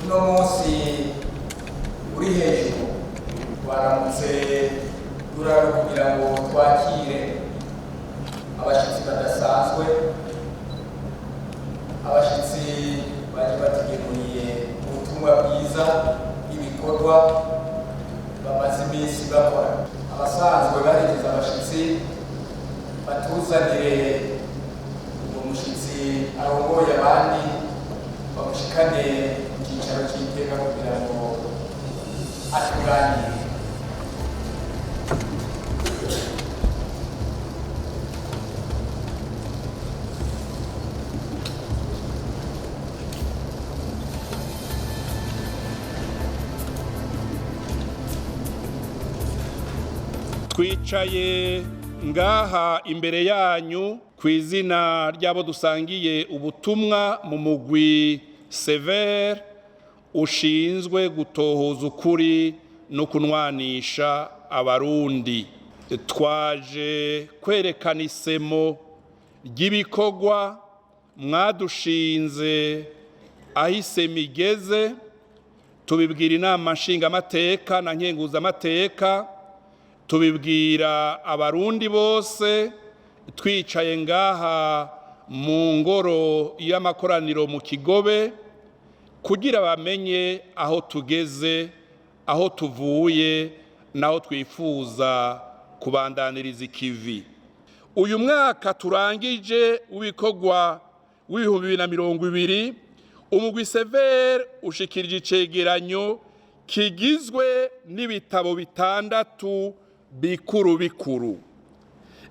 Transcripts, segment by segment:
Uno munsi uri hejuru twaramutse turaro kugira ngo twakire abashyitsi badasanzwe, abashyitsi baje batugemuriye ubutumwa bwiza bw'ibikorwa bamaze iminsi bakora. Abasanzwe baherekeza abashyitsi batuzanire uwo mushyitsi arongoye abandi, bamushikane mu cyicaro cy'iteka kugira ngo atuganire. Twicaye ngaha imbere yanyu ku izina ry'abo dusangiye ubutumwa mu mugwi Severe ushinzwe gutohoza ukuri no kunwanisha Abarundi. Twaje kwerekana isemo ry'ibikorwa mwadushinze aho isemo igeze, tubibwira Inama Nshingamateka na Nkenguzamateka, tubibwira Abarundi bose twicaye ngaha mu ngoro y'amakoraniro mu Kigobe, kugira bamenye aho tugeze, aho tuvuye n'aho twifuza kubandaniriza ikivi. Uyu mwaka turangije w'ibikorwa w'2020, umugwi Severe ushikirije icegeranyo kigizwe n'ibitabo bitandatu bikuru bikuru.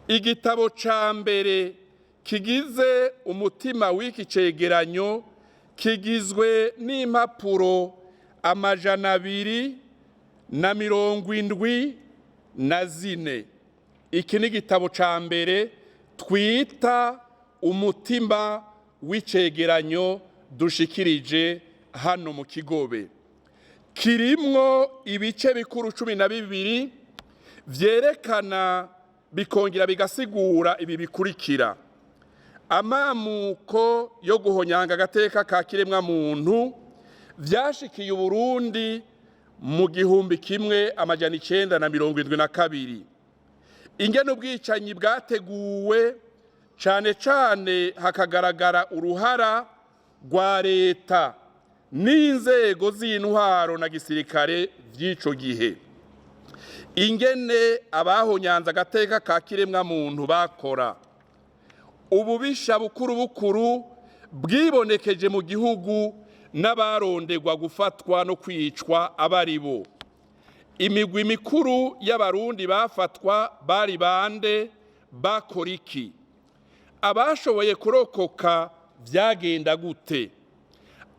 Igitabo ca mbere kigize umutima w'iki cegeranyo kigizwe n'impapuro 274. Iki ni igitabo ca mbere twita umutima w'icegeranyo dushikirije hano mu Kigobe. Kirimwo ibice bikuru 12 vyerekana bikongera bigasigura ibi bikurikira: amamuko yo guhonyanga agateka ka kiremwa muntu vyashikiye Uburundi mu 1972, ingene ubwicanyi bwateguwe, cane cane hakagaragara uruhara rwa leta n'inzego z'intwaro na gisirikare vy'ico gihe, ingene abahonyanze agateka ka kiremwa muntu bakora, ububisha bukuru bukuru bwibonekeje mu gihugu n'abarondegwa gufatwa no kwicwa abaribo, imigwi mikuru y'Abarundi bafatwa bari bande, bakora iki, abashoboye kurokoka vyagenda gute,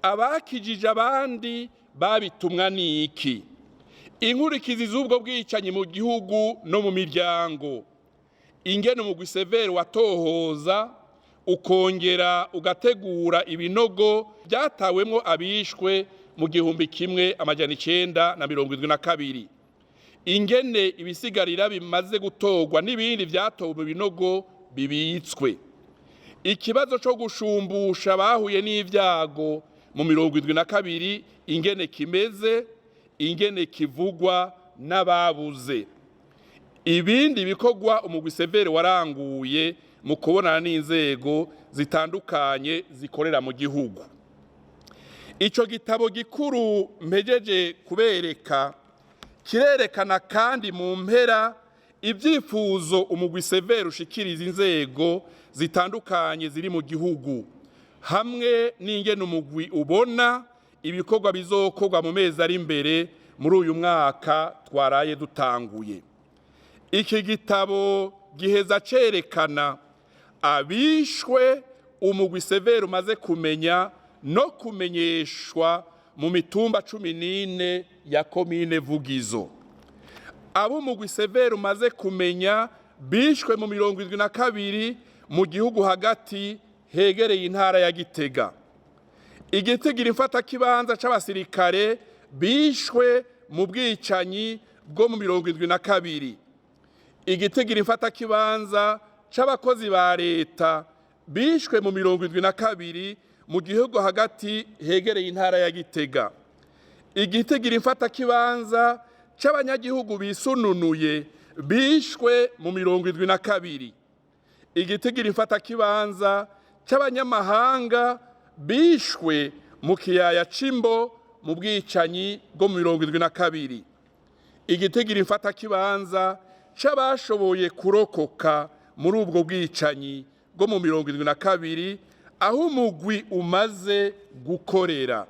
abakijije abandi babitumwa n'iki, inkurikizi z'ubwo bwicanyi mu gihugu no mu miryango, ingene umugwi Severe watohoza ukongera ugategura ibinogo byatawemwo abishwe mu 1972, ingene ibisigarira bimaze gutorwa n'ibindi vyatowe mu binogo bibitswe, ikibazo co gushumbusha bahuye n'ivyago mu 72 ingene kimeze, ingene kivugwa n'ababuze, ibindi bikorwa umugwi Severe waranguye mu kubonana n'inzego zitandukanye zikorera mu gihugu. Ico gitabo gikuru mpejeje kubereka kirerekana kandi mu mpera ibyifuzo umugwi Severe ushikiriza inzego zitandukanye ziri mu gihugu, hamwe n'ingene umugwi ubona ibikorwa bizokorwa mu mezi ari imbere muri uyu mwaka twaraye dutanguye. Iki gitabo giheza cerekana abishwe umugwi Severe umaze kumenya no kumenyeshwa mu mitumba 14 ya komine Vugizo, abo umugwi Severe umaze kumenya bishwe mu 72 mu gihugu hagati hegereye intara ya Gitega, igitigira imfatakibanza c'abasirikare bishwe mu bwicanyi bwo mu 72, igitigira imfatakibanza c'abakozi ba leta bishwe mu 72 mu gihugu hagati hegereye intara ya Gitega. Igitigiri mfatakibanza c'abanyagihugu bisununuye bishwe mu 72. Igitigiri mfatakibanza c'abanyamahanga bishwe mu kiyaya c'Imbo mu bwicanyi bwo mu 72. Igitigiri mfatakibanza c'abashoboye kurokoka muri ubwo bwicanyi bwo mu 72 aho umugwi umaze gukorera.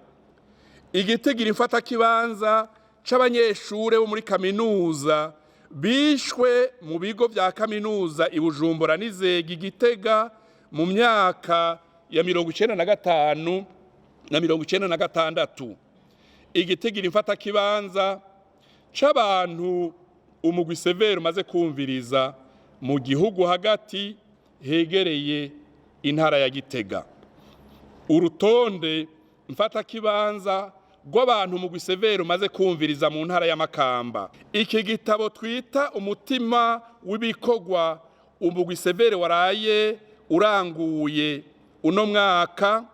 Igitigiri mfatakibanza c'abanyeshure bo muri kaminuza bishwe mu bigo vya kaminuza i Bujumbura n'Izega, Igitega, mu myaka ya 95 na 96. Igitigiri mfatakibanza c'abantu umugwi severe umaze kumviriza mu gihugu hagati hegereye intara ya Gitega. Urutonde mfatakibanza rw'abantu umugwi severe umaze kumviriza mu ntara ya Makamba. Iki gitabo twita umutima w'ibikorwa umugwi severe waraye uranguye uno mwaka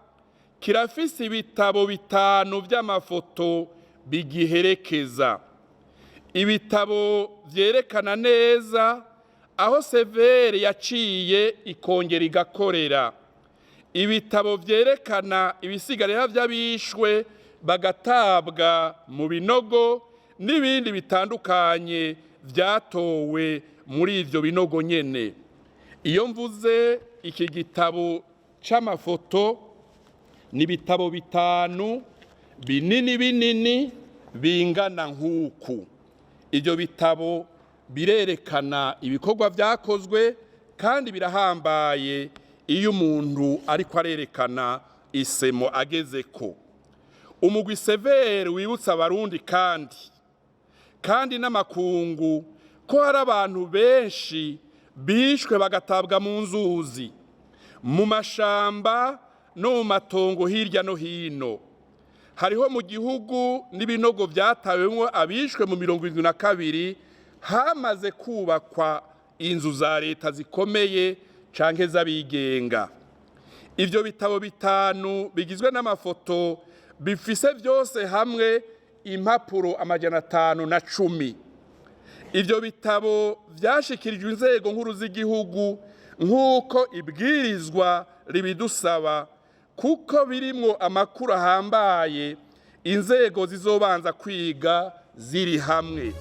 kirafise ibitabo bitanu vy'amafoto bigiherekeza, ibitabo vyerekana neza aho severe yaciye ikongera igakorera, ibitabo vyerekana ibisigarira vy'abishwe bagatabwa mu binogo n'ibindi bitandukanye vyatowe muri ivyo binogo nyene. Iyo mvuze iki gitabo c'amafoto, ni ibitabo bitanu binini binini bingana nk'uku. Ibyo bitabo birerekana ibikorwa vyakozwe kandi birahambaye iyo umuntu ariko arerekana isemo agezeko. Umugwi severe wibutsa Abarundi kandi n'amakungu ko hari abantu benshi bishwe bagatabwa mu nzuzi, mu mashamba no mu matongo hirya no hino. Hariho mu gihugu n'ibinogo vyatawemwo abishwe mu 72 hamaze kubakwa inzu za leta zikomeye canke z'abigenga. Ivyo bitabo bitanu bigizwe n'amafoto bifise vyose hamwe impapuro 510. Ivyo bitabo vyashikirijwe inzego nkuru z'igihugu nk'uko ibwirizwa ribidusaba, kuko birimwo amakuru ahambaye inzego zizobanza kwiga ziri hamwe.